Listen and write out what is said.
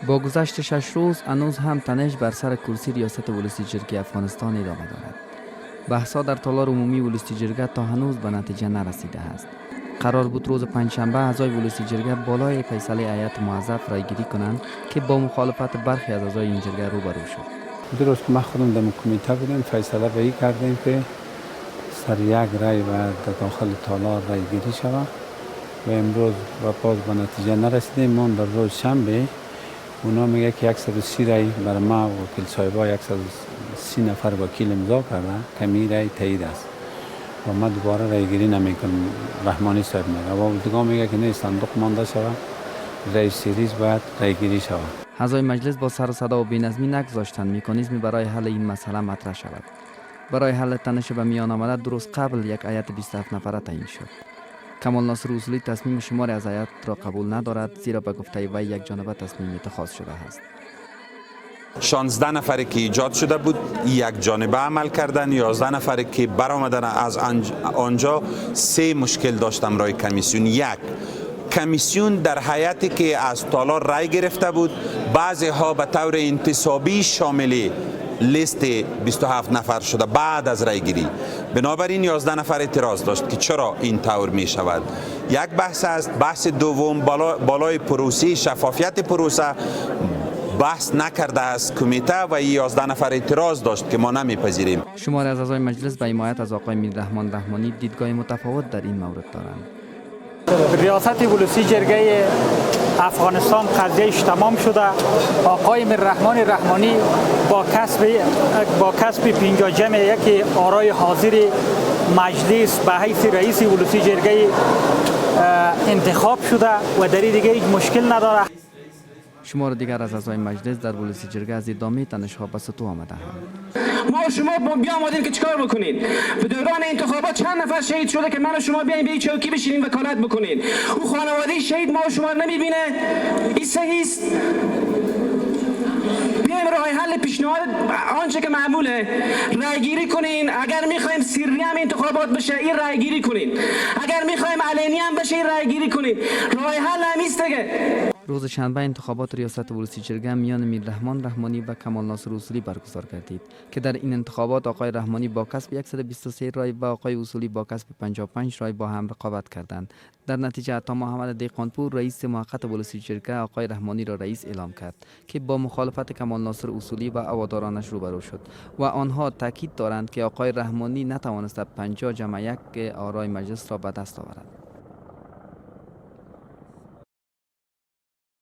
Бо гузашти 6 рӯз ҳанӯз ҳам таниш бар сар курсии риёсати Вулусӣ Ҷирги Афғонистон идома дорад. Баҳсҳо дар толори умумии Вулусӣ Ҷирга то ҳанӯз ба натиҷа нарасидааст. Қарор буд, рӯзи панҷшанбе аъзои Вулусӣ Ҷирга болои файсалаи ҳайати муваззаф райгирӣ кунанд, ки бо мухолифати бархе аз аъзои ин ҷирга рӯбарӯ шуд. Дуруст, ма худам дар кумита будем. Файсала ба ин кардем, ки сар як рай ва дар дохили толор райгирӣ шавад ва имрӯз ва боз ба натиҷа нарасидем. Мо дар рӯз шанбе اونا میگه که 130 رای برای ما وکیل صاحبا، 130 نفر وکیل امضا کردن که می رای تایید است و ما دوباره رای گیری نمیکنم. رحمانی صاحب میگه و دیگه میگه که نه، صندوق مانده شود، رای سریز باید رای گیری شود. اعضای مجلس با سر و صدا و بی‌نظمی نگذاشتند مکانیزمی برای حل این مسئله مطرح شود. برای حل تنش به میان آمده، 2 روز قبل یک هیئت 27 نفره تعیین شد. کمال ناصر اصولی تصمیم شماری از هیئت را قبول ندارد، زیرا به گفته وی یک جانبه تصمیم اتخاذ شده است. 16 نفری که ایجاد شده بود یک جانبه عمل کردن. 11 نفری که برآمدن از آنجا سه مشکل داشتم رای کمیسیون. یک، کمیسیون در هیئتی که از تالار رای گرفته بود، بعضی ها به طور انتصابی شامل لیست 27 نفر شده بعد از رای گیری. بنابراین 11 نفر اعتراض داشت که چرا این طور می شود. یک بحث است. بحث دوم، بالای پروسه، شفافیت پروسه بحث نکرده است کمیته و 11 نفر اعتراض داشت که ما نمیپذیریم. شماری از اعضای مجلس به حمایت از آقای میررحمان رحمانی دیدگاه متفاوت در این مورد دارند. ریاست ولسی جرگه افغانستان قضیهش تمام شده. آقای میررحمان رحمانی با کسب 50 جمع 1 آرای حاضر مجلس به حیث رئیس ولسی جرگه انتخاب شده و در دیگه هیچ مشکل نداره. شمار دیگر از اعضای مجلس در ولسی جرگه از ادامه تنشها به ستوه آمدهاند. ما و شما بیامدیم که چیکار بکنید؟ به دوران انتخابات چند نفر شهید شده که من و شما بیایم به این چوکی بشینیم، وکالت بکنید؟ او خانواده شهید ما و شما رو نمیبینه. این صحیح است؟ بیایم راه حل پیشنهاد، آنچه که معموله، رای گیری کنین. اگر میخوایم سری هم انتخابات بشه، این رای گیری کنین. اگر میخوایم علنی هم بشه، این رای گیری کنین. راه حل همیست دیگه. روز شنبه انتخابات ریاست ولسی جرگه میان میررحمان رحمانی و کمال ناصر اصولی برگزار گردید که در این انتخابات آقای رحمانی با کسب 123 رای و آقای اصولی با کسب 55 رای با هم رقابت کردند. در نتیجه عطا محمد دهقانپور، رئیس موقت ولسی جرگه، آقای رحمانی را رئیس اعلام کرد که با مخالفت کمال ناصر اصولی و هوادارانش روبرو شد و آنها تاکید دارند که آقای رحمانی نتوانسته 50 جمع 1 آرای مجلس را به دست آورد.